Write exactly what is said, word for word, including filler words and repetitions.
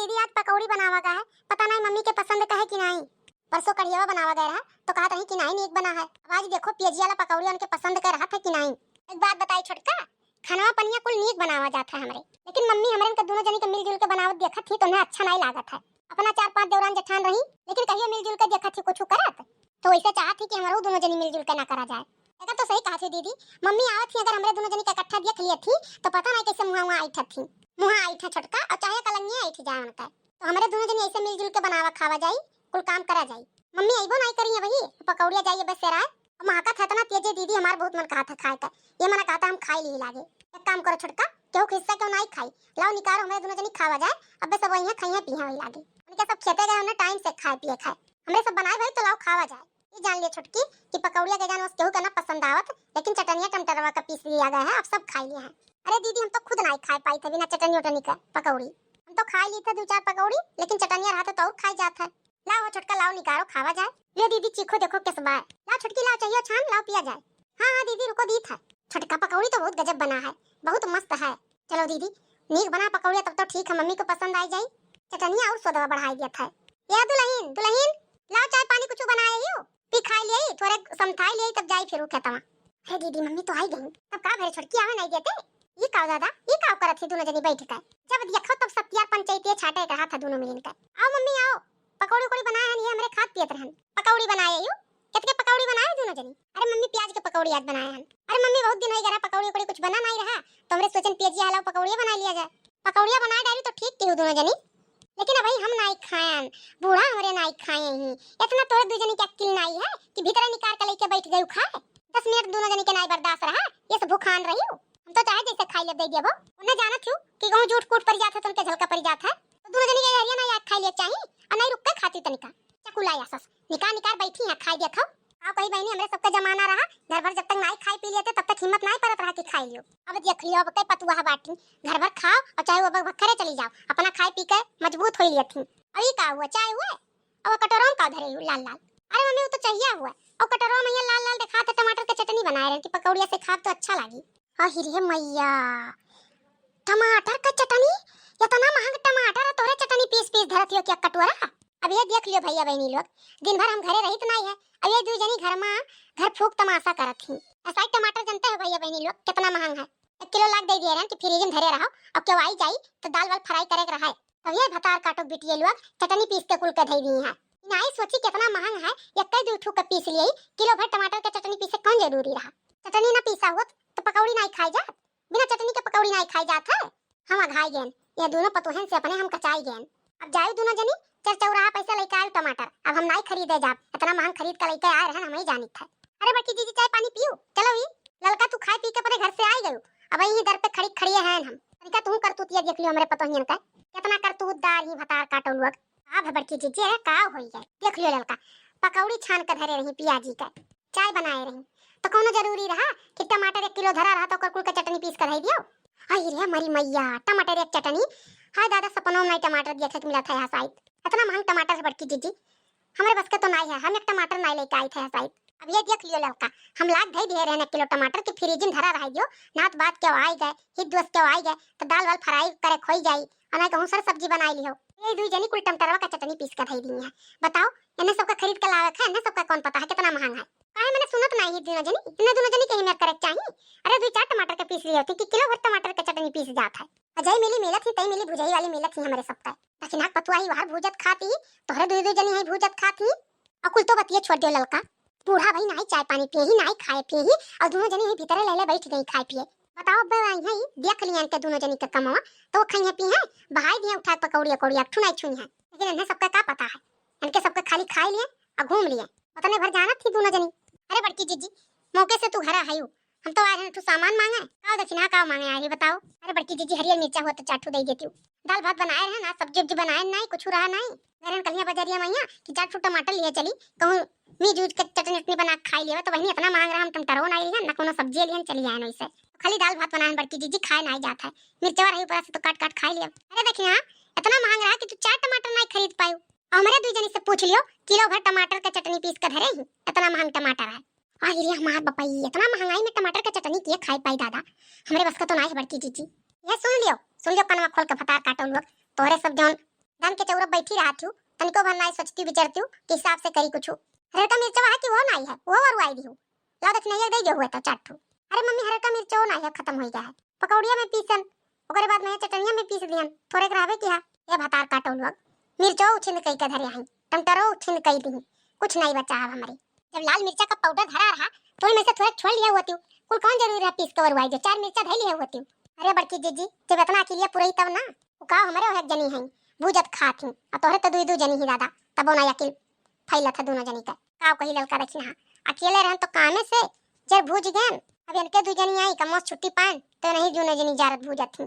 दीदी, आज पकौड़ी बनावा का है, पता नाहीं मम्मी के पसंद का है कि नाहीं। परसों कढ़ियावा बनावा गए रहा, तो कहत रही कि नाहीं, नीक बना है। अब आज देखो, पियजिया वाला पकौड़ी उनके पसंद का रहत है कि नाहीं। एक बात बताई छोटका, खानवा पनिया कुल नीक बनावा जात है हमरे, लेकिन मम्मी हमरे इनके दुनो जनी के मिलजुल के बनावत देखत ही तो उन्हें अच्छा नाहीं लागत है। अपना चार पांच देवरान जेठान रही, लेकिन कहियो मिलजुल के देखत ही कुछ करत, तो वैसे चाहत ही कि हमरो दुनो जनी मिलजुल के ना करा जाए। एकर तो सही कहत ही दीदी, मम्मी आवत ही अगर हमरे दुनो जनी के इकट्ठा देख लियत ही, तो पता नाहीं कैसे मुँहा वहाँ ऐठत ही। मुँहा ऐठे छोटका, और चाहे कलंगिया ऐठ जाए उनका। तो हमरे दुनो जनी ऐसे मिलजुल के बनावा खावा जाई, कुल काम करा जाई। मम्मी अइबो नाहीं करी है वही, पकौड़िया जाई बस सेराए। अब महकत है इतना तेज है दीदी, हमार बहुत मन कहत है खाए का। ये मना कहत है हम खाई ली लागे। एक काम करो छोटका, केहू के हिस्सा केहू नाहीं खाई, लाओ निकारो हमरे दुनो जनी खावा जाए। अब सब वहीं खाइए पीहे वही लागे। उनके सब खेते गए, उन्हें टाइम से खाए पिए खाए। हमरे सब बनाए भाई तो लाओ खावा जाए। ये जान ले छोटकी कि पकौड़िया के जान बस केहू के ना पसंद आवत, लेकिन चटनिया टमाटरवा का पीस लिया गया है, अब सब खाई लिए हैं। अरे दीदी, हम तो खुद नाहीं खाए पाई थे बिना चटनी उटनी का पकौड़ी। हम तो खाई ली थे दो चार पकौड़ी, लेकिन चटनिया रहा तो और खाई जात है। लाओ हो छोटका, लाओ निकारो खावा जाए। ले दीदी चीखो, देखो किस बार। लाओ छोटकी, लाओ चाहिए छान, लाओ पिया जाए। हाँ हाँ दीदी, रुको दी था। छोटका पकौड़ी तो बहुत गजब बना है, बहुत मस्त है। चलो दीदी, नीक बना पकौड़िया, तब तो ठीक है, मम्मी को पसंद आई जाई। चटनिया और स्वादवा बढ़ाई दिया था। या दुलहिन, दुलहिन, लाओ चाय पानी कुछ बनाए ही हो, पी खाई लिया, थोड़े समथाई लिया, तब जाई फिर खेतवा। अरे दीदी, मम्मी तो आई गई। तब का भरे छोटकी आवे नाहीं देते? ये का दादा, ये का करत ही दुनो जनी बैठ के? जब देखो तब सत्यार पंचायती छाटे के रहा था दुनो मिलिन का। आओ मम्मी आओ, पकौड़ी उकौड़ी बनाए हन, ये हमरे खात पियत रहन। पकौड़ी बनाए यू? केतके पकौड़ी बनाए दुनो जनी? अरे मम्मी, प्याज के पकौड़ी आज बनाए हन। अरे मम्मी, बहुत दिन हो गया पकौड़ी उकौड़ी कुछ बना नाहीं रहा, तो हमरे सोचन पियजिया हलाओ पकौड़िया बनाए लिया जाए। पकौड़िया बनाए डाली तो ठीक केहू दुनो जनी, लेकिन अबही हम नाहीं खायन, बूढ़ा हमरे नाहीं खाए ही। इतना तोरे दू जनी के अक्किल नाहीं है कि भीतर निकार के लेके बैठ गयू खाए। दस मिनट दुनो जनी के नाहीं बर्दाश्त रहा, ये सब भूखान रही हो। हम तो चाहे जैसे खाई ले दे देबो। उन्हें जानत हूँ कि कहूँ जूठ कूट पड़ जात है तो उनके झलका पड़ जात है, तो दुनो जनी के हरिया नाहीं आग खाई ले चाही और नाहीं रुक के खाती तनिका। चकुला या सस, निकार निकार बैठी हैं, खाई देखो। आओ कही बहनी, हमरे सबका जमाना रहा, घर भर जब तक नाहीं खाई पी लेते तब तक हिम्मत नाहीं परत रहा कि खाई लियो। अब देख लियो, अब कई पतुआ बाटी, घर भर खाओ और चाहे वो बग भक्खरे चली जाओ, अपना खाए पी के मजबूत हो लियत ही। और ये का हुआ, चाय हुए? और वो कटोरवा में का धरे हूँ लाल लाल? अरे मम्मी, वो तो चाहिए हुआ। और कटोरवा में ये लाल लाल दिखा थे, टमाटर के चटनी बनाए रहे कि पकौड़िया से खाब तो अच्छा लागी। अहि रे मैया, टमाटर का चटनी, इतना महंग टमाटर है, तोहरे चटनी पीस पीस धरत हियो क्या कटोरा? अब ये देख लियो भैया बहनी लोग, दिन भर हम घरे रहित नाहीं है, अब ये दू जनी घर में घर फूक तमाशा करत ही। ऐसा ही टमाटर जानते हो भैया बहनी लोग कितना महंग है? एक किलो लाग दे दिए रहन कि फ्रिज में धरे रहो, अब केहू आई जाई तो दाल वाल फ्राई करे के रहे। तब ये भतार काटो बिटिये लोग चटनी पीस के कुल के धई दी हैं। नाहीं सोची कितना महंग है, एक ही दू ठू के पीस लिए, किलो भर टमाटर के चटनी पीसे कौन जरूरी रहा? चटनी ना पीसा होत तो पकौड़ी नाहीं खाई जात, बिना चटनी के पकौड़ी नाहीं खाई जात है। हम अघाई गएन, ये दुनो पतोहन से अपने हम कचाई गएन। अब जायू दुनो जनी चर चौराहा पैसा लेके आयू टमाटर, अब हम नाहीं खरीदे जाब, इतना महंग खरीद के लेके आए रहन, हम ही जानित है। अरे बड़की जीजी, चाय पानी पियू, चलो ही ललका, तू खाए पी के अपने घर से आई गयू, अब यही दर पे खड़ी खड़िए हैं हम। तनिका तू करतूतिया देख लियो हमरे पतोहियन का, कितना करतूतदार ही भतार काटो लोग। का भे बड़की जीजी, अरे का होई है? देख लियो ललका, पकौड़ी छान के धरे रही पियाजी का, चाय बनाए रही, तो कौनो जरूरी रहा कि टमाटर एक किलो धरा रहा तो ओकर कुल के चटनी पीस के धई दियो? अहि रे हमारी मैया, टमाटर एक चटनी, हाय दादा, सपनों में नाहीं टमाटर देखे के मिला था यहाँ साइत। इतना महंग टमाटर है बड़की जीजी, हमरे बस के तो नाहीं है, हम एक टमाटर नाहीं लेके आई थे यहाँ साइत। अब ये देख लियो ललका, हम लाग धई दिए रहन एक किलो टमाटर के फ्रिज में धरा रह दियो, नात बात केहू आई गए, हित दोस्त केहू आई गए, तो दाल वाल फ्राई करे खोई जाई, और नाहीं कहूँ सर सब्जी बनाई लियो। ये दुई जनी कुल टमाटरवा का चटनी पीस के धई दी है। बताओ, इन्हें सबका खरीद के लावे है, इन्हें सबका कौन पता है कितना महंग है। काहे मैंने सुनत नाहीं ही दुनो जनी, इन्हें दुनो जनी के ही मेर करे के चाही। अरे दुई चार टमाटर के पीस लिए होती कि किलो भर टमाटर के चटनी पीस जात है। अजय मिली मिलत ही, तई मिली भुजई वाली मिलत ही हमरे सबका। दखिनाक पतुआ ही बाहर भूजत खाती, तोहरे दुई दुई जनी ही भूजत खाती। और कुल तो बतिये छोड़ दियो ललका, बूढ़ा भाई नाहीं चाय पानी पिए ही, नाहीं खाए पिए ही, और दुनो जनी ही भीतरे लेले बैठ गई खाए पिए। बताओ अब आई है, देख लिया इनके दुनो जनी के कमवा, तो वो खाई है पी है, बहाई दिए उठा के पकौड़ी अकौड़ी, एक ठू नाहीं छुई है। लेकिन इन्हें सबका का पता है, इनके सबका खाली खाई लिए और घूम लिए, उतने भर जानत थी दुनो जनी। अरे बड़की जीजी, मौके से तू घरा आयू, हम तो आए हैं तू सामान मांगे, का दक्षिणा का मांगे आए बताओ। अरे बड़की जीजी, हरियर मिर्चा हुआ तो चार ठू दे देती हूँ, दाल भात बनाए रहे ना, सब्जी उब्जी बनाए नाहीं, कुछ रहा नाहीं। मेरे कलिया बजरिया मैया कि चार ठू टमाटर लिए चली, कहूँ मीज उज के चटनी उटनी बना के खाई लेवे, तो बहनी इतना महंग रहा, हम टमाटरो नाहीं लिहन, ना कोनो सब्जी लिहन, चली आए ऐसे। खाली दाल भात बनाए बड़की जीजी, खाए नाहीं जात है, मिर्चवा रही ऊपर से तो काट काट खाई लिया। अरे देखिए हाँ, इतना महंग रहा कि तू चार टमाटर नाहीं खरीद पायू। और हमरे दुई जनी से पूछ लियो, किलो भर टमाटर के चटनी पीस के धरे ही, इतना महंग टमाटर है। अहि रे हमार बपई, इतना महंगाई में टमाटर के चटनी के खाई पाई दादा, हमरे बस का तो नाहीं है बड़की जीजी। ये सुन लियो, सुन लियो कनवा खोल के भतार काटो लोग, तोहरे सब जौन धान के चौरा बैठी रहत हूँ, तनिको भर नाई सोचती विचरती हूँ कि हिसाब से करी कुछ। हरका मिर्चवा है कि वो नाई है, वो वरुआई दी हूँ। लाओ देखी नहीं, दे गयो हुए तो चार ठू। अरे मम्मी, हरका मिर्चो नाई है, खत्म हो गया है। पकौड़िया में पीसन, ओकरे बाद में चटनिया में पीस दिहन, थोड़े के रहबे किहा। ये भतार काटो लोग, मिर्चो उछिंद कई के धरे हई, टमाटरो उछिंद कई दी, कुछ नहीं बचा है हमरे। जब लाल मिर्चा का पाउडर धरा रहा, तो ओही में से थोड़े छोड़ लिया होती। कुल कौन जरूरी रहा पीस के वरुआई, जो चार मिर्चा धई लिया होती। अरे बड़की जीजी, जब इतना अकेलिया पुरई तब ना। उ का हमरे ओहे जनी हई, भूजत खात ही, आ तोहरे तो दुई दू जनी ही दादा, तबो ना अकिल फैलत है दोनों जनी का। का कही ललका देखी ना, अकेले रहन तो कामे से जर भूज गएन। अब इनके दू जनी आई, कमोस छुट्टी पाएन, तो नहीं दोनों जनी जारत भूजत ही।